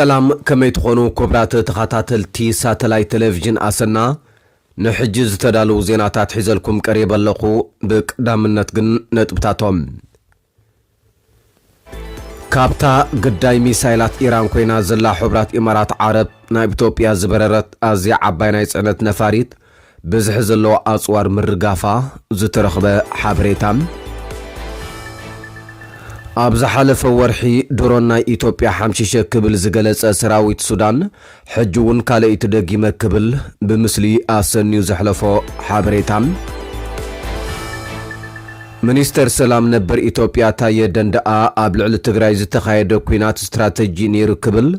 ሰላም፣ ከመይ ትኾኑ ክቡራት ተኸታተልቲ ሳተላይት ቴሌቪዥን ኣሰና? ንሕጂ ዝተዳለዉ ዜናታት ሒዘልኩም ቀሪበ ኣለኹ። ብቀዳምነት ግን ነጥብታቶም። ካብታ ግዳይ ሚሳይላት ኢራን ኮይና ዘላ ሕቡራት ኢማራት ዓረብ ናብ ኢትዮጵያ ዝበረረት ኣዝያ ዓባይ ናይ ጽዕነት ነፋሪት ብዝሒ ዘለዎ ኣጽዋር ምርጋፋ ዝተረኽበ ሓበሬታ። ኣብ ዝሓለፈ ወርሒ ድሮን ናይ ኢትዮጵያ ሓምሺሸ ክብል ዝገለጸ ሰራዊት ሱዳን፣ ሕጂ እውን ካልኣይቲ ደጊመ ክብል ብምስሊ ኣሰንዩ ዘሕለፎ ሓበሬታ። ሚኒስተር ሰላም ነበር ኢትዮጵያ ታየ ደንደኣ ኣብ ልዕሊ ትግራይ ዝተኻየደ ኲናት ስትራተጂ ነይሩ ክብል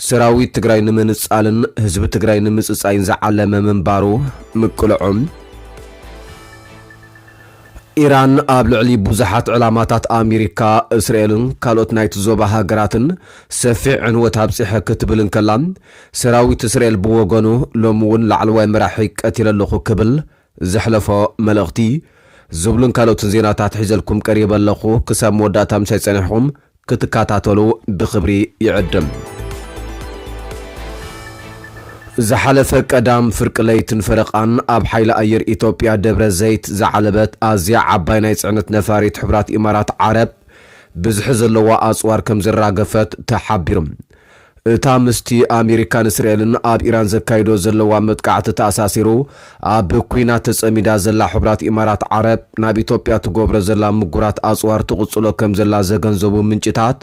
ሰራዊት ትግራይ ንምንጻልን ህዝቢ ትግራይ ንምጽጻይን ዝዓለመ ምንባሩ ምቅልዑ። ኢራን ኣብ ልዕሊ ብዙሓት ዕላማታት ኣሜሪካ፣ እስራኤልን ካልኦት ናይቲ ዞባ ሃገራትን ሰፊሕ ዕንወት ኣብጺሐ ክትብል እንከላ፣ ሰራዊት እስራኤል ብወገኑ ሎሚ እውን ላዕለዋይ መራሒ ቀቲለ ኣለኹ ክብል ዘሕለፎ መልእኽቲ ዝብሉን ካልኦትን ዜናታት ሒዘልኩም ቀሪበ ኣለኹ። ክሳብ መወዳእታ ምሳይ ጸኒሕኩም ክትከታተሉ ብኽብሪ ይዕድም። ዝሓለፈ ቀዳም ፍርቂ ለይትን ፈረቓን ኣብ ሓይሊ ኣየር ኢትዮጵያ ደብረ ዘይት ዝዓለበት ኣዝያ ዓባይ ናይ ጽዕነት ነፋሪት ሕቡራት ኢማራት ዓረብ ብዝሒ ዘለዋ ኣጽዋር ከም ዝራገፈት ተሓቢሩ። እታ ምስቲ ኣሜሪካን እስራኤልን ኣብ ኢራን ዘካይዶ ዘለዋ መጥቃዕቲ ተኣሳሲሩ ኣብ ኲናት ተጸሚዳ ዘላ ሕቡራት ኢማራት ዓረብ ናብ ኢትዮጵያ ትገብሮ ዘላ ምጉራት ኣጽዋር ትቕጽሎ ከም ዘላ ዘገንዘቡ ምንጭታት፣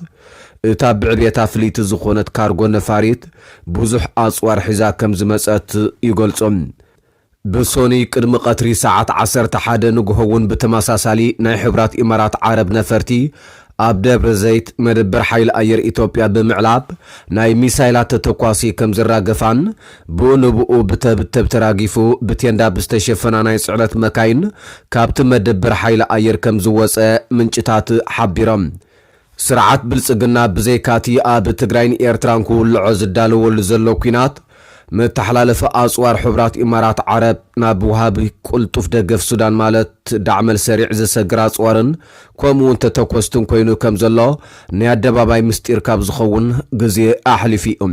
እታ ብዕቤታ ፍልይቲ ዝኾነት ካርጎ ነፋሪት ብዙሕ ኣጽዋር ሒዛ ከም ዝመጸት ይገልጹ። ብሶኒ ቅድሚ ቀትሪ ሰዓት ዓሰርተ ሓደ ንግሆ እውን ብተመሳሳሊ ናይ ሕቡራት ኢማራት ዓረብ ነፈርቲ ኣብ ደብረ ዘይት መደበር ሓይሊ ኣየር ኢትዮጵያ ብምዕላብ ናይ ሚሳይላት ተተኳሲ ከም ዝራገፋን ብኡ ንብኡ ብተብተብ ተራጊፉ ብቴንዳ ብዝተሸፈና ናይ ጽዕነት መካይን ካብቲ መደበር ሓይሊ ኣየር ከም ዝወጸ ምንጭታት ሓቢሮም። ስርዓት ብልጽግና ብዘይካቲ ኣብ ትግራይን ኤርትራን ክውልዖ ዝዳለወሉ ዘሎ ኲናት፣ መተሓላለፊ ኣጽዋር ሕቡራት ኢማራት ዓረብ ናብ ወሃቢ ቅልጡፍ ደገፍ ሱዳን ማለት ዳዕመል ሰሪዕ ዘሰግር ኣጽዋርን ከምኡ እውን ተተኮስትን ኮይኑ ከም ዘሎ ናይ ኣደባባይ ምስጢር ካብ ዝኸውን ግዜ ኣሕሊፉ እዩ።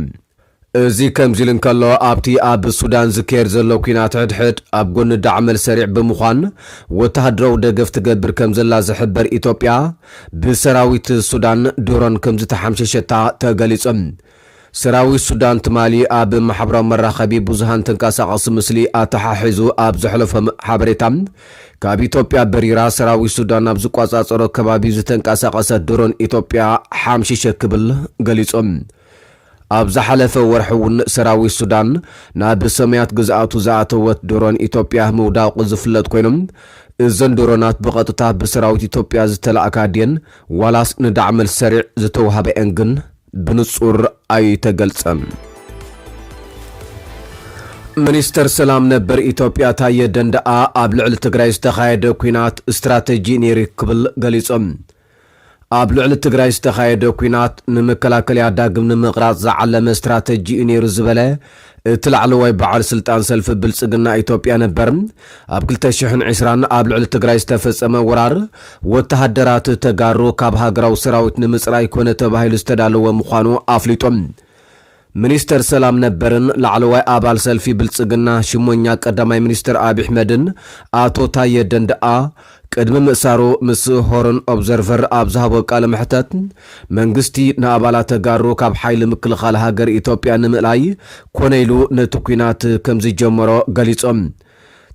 እዚ ከምዚ ኢሉ እንከሎ፣ ኣብቲ ኣብ ሱዳን ዝካየድ ዘሎ ኲናት ሕድሕድ ኣብ ጎኒ ዳዕመል ሰሪዕ ብምዃን ወተሃደራዊ ደገፍ ትገብር ከም ዘላ ዝሕበር ኢትዮጵያ፣ ብሰራዊት ሱዳን ድሮን ከም ዝተሓምሸሸታ ተገሊጹ። ሰራዊት ሱዳን ትማሊ ኣብ ማሕበራዊ መራኸቢ ብዙሃን ተንቀሳቓሲ ምስሊ ኣተሓሒዙ ኣብ ዘሕለፎ ሓበሬታ፣ ካብ ኢትዮጵያ በሪራ ሰራዊት ሱዳን ናብ ዝቆጻጸሮ ከባቢ ዝተንቀሳቐሰት ድሮን ኢትዮጵያ ሓምሽሸ ክብል ገሊጹ። ኣብ ዝሓለፈ ወርሒ እውን ሰራዊት ሱዳን ናብ ሰማያት ግዝኣቱ ዝኣተወት ድሮን ኢትዮጵያ ምውዳቑ ዝፍለጥ ኮይኑ፣ እዘን ድሮናት ብቐጥታ ብሰራዊት ኢትዮጵያ ዝተላእካ ድየን ዋላስ ንዳዕመል ሰሪዕ ዝተዋህበኤን ግን ብንጹር ኣይተገልጸን። ሚኒስተር ሰላም ነበር ኢትዮጵያ ታየ ደንደኣ ኣብ ልዕሊ ትግራይ ዝተኻየደ ኲናት ስትራተጂ ነይሩ ክብል ገሊጹ። ኣብ ልዕሊ ትግራይ ዝተኻየደ ኲናት ንመከላከልያ ዳግም ንምቕራጽ ዝዓለመ ስትራተጂ እዩ ነይሩ ዝበለ እቲ ላዕለዋይ በዓል ስልጣን ሰልፊ ብልጽግና ኢትዮጵያ ነበር፣ ኣብ ክልተ ሽሕን ዕስራን ኣብ ልዕሊ ትግራይ ዝተፈጸመ ወራር ወተሃደራት ተጋሩ ካብ ሃገራዊ ሰራዊት ንምጽራይ ኮነ ተባሂሉ ዝተዳለወ ምዃኑ ኣፍሊጡ። ሚኒስተር ሰላም ነበርን ላዕለዋይ ኣባል ሰልፊ ብልጽግና ሽሞኛ ቀዳማይ ሚኒስተር ኣብይ ኣሕመድን ኣቶ ታየ ደንደኣ ቅድሚ ምእሳሩ ምስ ሆርን ኦብዘርቨር ኣብ ዝሃቦ ቃለ መሕተት፣ መንግስቲ ንኣባላት ተጋሩ ካብ ሓይሊ ምክልኻል ሃገር ኢትዮጵያ ንምእላይ ኮነ ኢሉ ነቲ ኲናት ከም ዝጀመሮ ገሊጾም።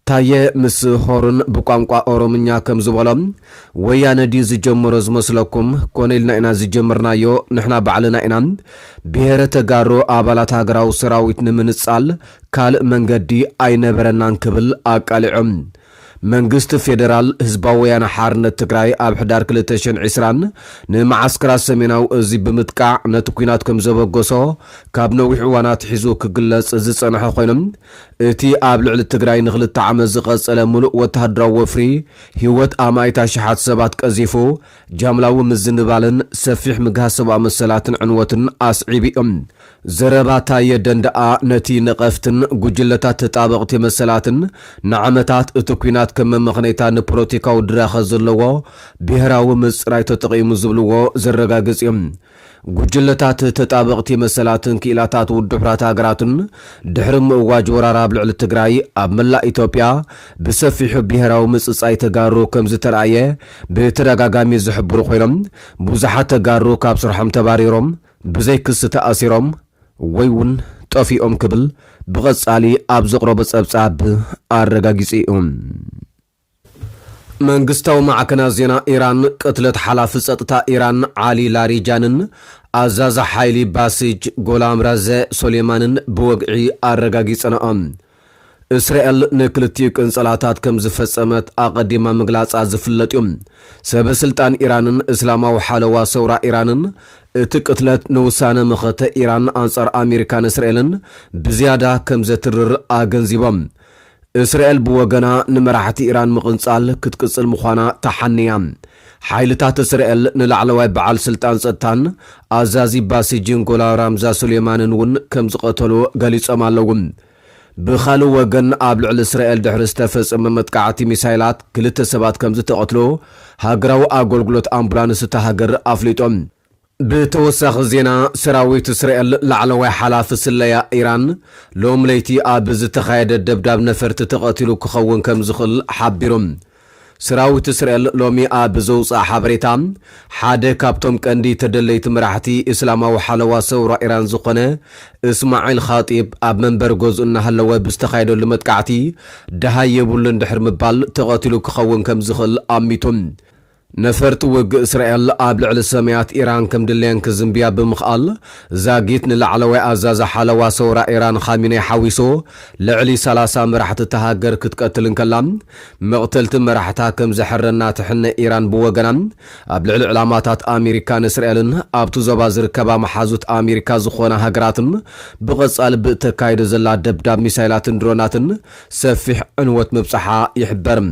ታየ ምስ ሆርን ብቋንቋ ኦሮምኛ ከም ዝበሎ፣ ወያነ ድዩ ዝጀመሮ ዝመስለኩም? ኮነ ኢልና ኢና ዝጀመርናዮ፣ ንሕና ባዕልና ኢና። ብሄረ ተጋሩ ኣባላት ሃገራዊ ሰራዊት ንምንጻል ካልእ መንገዲ ኣይነበረናን ክብል ኣቃሊዖም። መንግስቲ ፌደራል ህዝባዊ ወያነ ሓርነት ትግራይ ኣብ ሕዳር ክልተ ሽሕን ዕስራን ንመዓስከራት ሰሜናዊ እዚ ብምጥቃዕ ነቲ ኲናት ከም ዘበገሶ ካብ ነዊሕ እዋን ኣትሒዙ ክግለጽ ዝጸንሐ ኮይኑ፣ እቲ ኣብ ልዕሊ ትግራይ ንኽልተ ዓመት ዝቐጸለ ምሉእ ወተሃደራዊ ወፍሪ ህይወት ኣማኢት ኣሽሓት ሰባት ቀዚፉ፣ ጃምላዊ ምዝንባልን ሰፊሕ ምግሃስ ሰብኣዊ መሰላትን ዕንወትን ኣስዒቡ እዩ። ዘረባ ታየ ደንደኣ ነቲ ነቐፍትን ጉጅለታት ተጣበቕቲ መሰላትን ንዓመታት እቲ ኲናት ከም መመኽነይታ ንፖለቲካዊ ድራኸ ዘለዎ ብሄራዊ ምጽራይ ተጠቒሙ ዝብልዎ ዘረጋግጽ እዩ። ጉጅለታት ተጣበቕቲ መሰላትን ክኢላታት ውድብ ሕቡራት ሃገራትን ድሕሪ ምእዋጅ ወራር ኣብ ልዕሊ ትግራይ ኣብ መላእ ኢትዮጵያ ብሰፊሑ ብሄራዊ ምጽጻይ ተጋሩ ከም ዝተራእየ ብተደጋጋሚ ዝሕብሩ ኮይኖም፣ ብዙሓት ተጋሩ ካብ ስርሖም ተባሪሮም፣ ብዘይ ክሲ ተኣሲሮም ወይ እውን ጠፊኦም ክብል ብቐጻሊ ኣብ ዘቕረቦ ጸብጻብ ኣረጋጊጹ እዩ። መንግስታዊ ማዕከናት ዜና ኢራን ቅትለት ሓላፊ ጸጥታ ኢራን ዓሊ ላሪጃንን ኣዛዚ ሓይሊ ባሲጅ ጎላም ራዘ ሶሌማንን ብወግዒ ኣረጋጊጸንኦ። እስራኤል ንክልቲኡ ቅንጸላታት ከም ዝፈጸመት ኣቐዲማ ምግላጻ ዝፍለጥ እዩ። ሰበ ስልጣን ኢራንን እስላማዊ ሓለዋ ሰውራ ኢራንን እቲ ቅትለት ንውሳነ መኸተ ኢራን ኣንጻር ኣሜሪካን እስራኤልን ብዝያዳ ከም ዘትርር ኣገንዚቦም። እስራኤል ብወገና ንመራሕቲ ኢራን ምቕንጻል ክትቅጽል ምዃና ተሓንያ። ሓይልታት እስራኤል ንላዕለዋይ በዓል ስልጣን ጸጥታን ኣዛዚ ባሲጅን ጎላ ራምዛ ሱሌማንን እውን ከም ዝቐተሉ ገሊጾም ኣለዉ። ብኻልእ ወገን ኣብ ልዕሊ እስራኤል ድሕሪ ዝተፈጸመ መጥቃዕቲ ሚሳይላት ክልተ ሰባት ከም ዝተቐትሉ ሃገራዊ ኣገልግሎት ኣምቡላንስ እታ ሃገር ኣፍሊጦም። ብተወሳኺ ዜና፣ ሰራዊት እስራኤል ላዕለዋይ ሓላፊ ስለያ ኢራን ሎም ለይቲ ኣብ ዝተኻየደ ደብዳብ ነፈርቲ ተቐቲሉ ክኸውን ከም ዝኽእል ሓቢሩ። ሰራዊት እስራኤል ሎሚ ኣብ ዘውፅኣ ሓበሬታ፣ ሓደ ካብቶም ቀንዲ ተደለይቲ መራሕቲ እስላማዊ ሓለዋ ሰውራ ኢራን ዝኾነ እስማዒል ኻጢብ ኣብ መንበሪ ገዝኡ እናሃለወ ብዝተኻየደሉ መጥቃዕቲ ደሃይ የብሉን ድሕሪ ምባል ተቐቲሉ ክኸውን ከም ዝኽእል ኣሚቱ። ነፈርቲ ውግእ እስራኤል ኣብ ልዕሊ ሰማያት ኢራን ከም ድለየን ክዝንብያ ብምኽኣል፣ ዛጊት ንላዕለዋይ ኣዛዚ ሓለዋ ሰውራ ኢራን ኻሚነይ ሓዊሱ ልዕሊ ሰላሳ መራሕቲ እታ ሃገር ክትቀትል እንከላ፣ መቕተልቲ መራሕታ ከም ዘሕረና ትሕነ ኢራን ብወገና፣ ኣብ ልዕሊ ዕላማታት ኣሜሪካን እስራኤልን ኣብቲ ዞባ ዝርከባ መሓዙት ኣሜሪካ ዝኾና ሃገራትን ብቐጻሊ ብእተካይዶ ዘላ ደብዳብ ሚሳይላትን ድሮናትን ሰፊሕ ዕንወት ምብጻሓ ይሕበር።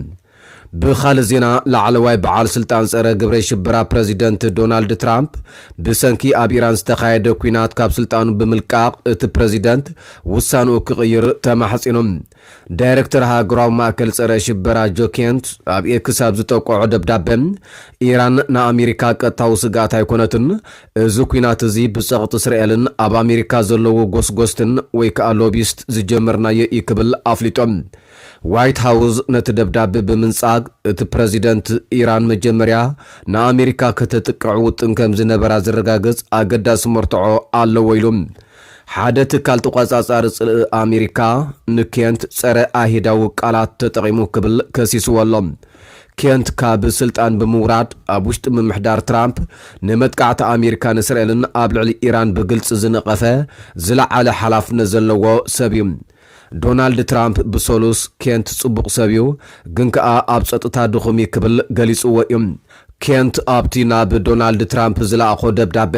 ብኻልእ ዜና፣ ላዕለዋይ በዓል ስልጣን ጸረ ግብረ ሽበራ ፕረዚደንት ዶናልድ ትራምፕ ብሰንኪ ኣብ ኢራን ዝተኻየደ ኲናት ካብ ስልጣኑ ብምልቃቕ እቲ ፕረዚደንት ውሳንኡ ክቕይር ተማሕጺኑ። ዳይረክተር ሃገራዊ ማእከል ጸረ ሽበራ ጆ ኬንት ኣብ ኤክስ ኣብ ዝጠቅዖ ደብዳበ፣ ኢራን ንኣሜሪካ ቀጥታዊ ስግኣት ኣይኮነትን፣ እዚ ኲናት እዚ ብጸቕጢ እስራኤልን ኣብ ኣሜሪካ ዘለዉ ጎስጎስትን ወይ ከኣ ሎቢስት ዝጀመርናዮ እዩ ክብል ኣፍሊጦም። ዋይት ሃውስ ነቲ ደብዳበ ብምንጻግ፣ እቲ ፕረዚደንት ኢራን መጀመርያ ንኣሜሪካ ከተጥቅዕ ውጥን ከም ዝነበራ ዘረጋግጽ ኣገዳሲ መርትዖ ኣለዎ ኢሉ። ሓደ ትካል ተቖጻጻሪ ጽልኢ ኣሜሪካ ንኬንት ጸረ ኣሂዳዊ ቃላት ተጠቒሙ ክብል ከሲስዎ ኣሎ። ኬንት ካብ ስልጣን ብምውራድ ኣብ ውሽጢ ምምሕዳር ትራምፕ ንመጥቃዕቲ ኣሜሪካን እስራኤልን ኣብ ልዕሊ ኢራን ብግልጺ ዝነቐፈ ዝለዓለ ሓላፍነት ዘለዎ ሰብ እዩ። ዶናልድ ትራምፕ ብሰሉስ ኬንት ጽቡቕ ሰብ እዩ፣ ግን ከኣ ኣብ ጸጥታ ድኹም እዩ ክብል ገሊጽዎ እዩ። ኬንት ኣብቲ ናብ ዶናልድ ትራምፕ ዝለኣኾ ደብዳበ፣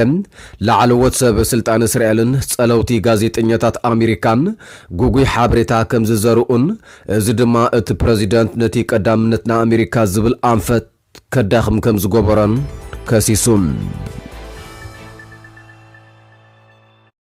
ላዕለዎት ሰብ ስልጣን እስራኤልን ጸለውቲ ጋዜጠኛታት ኣሜሪካን ግጉይ ሓበሬታ ከም ዝዘርኡን፣ እዚ ድማ እቲ ፕረዚደንት ነቲ ቀዳምነት ንኣሜሪካ ዝብል ኣንፈት ከዳኽም ከም ዝገበሮን ከሲሱ።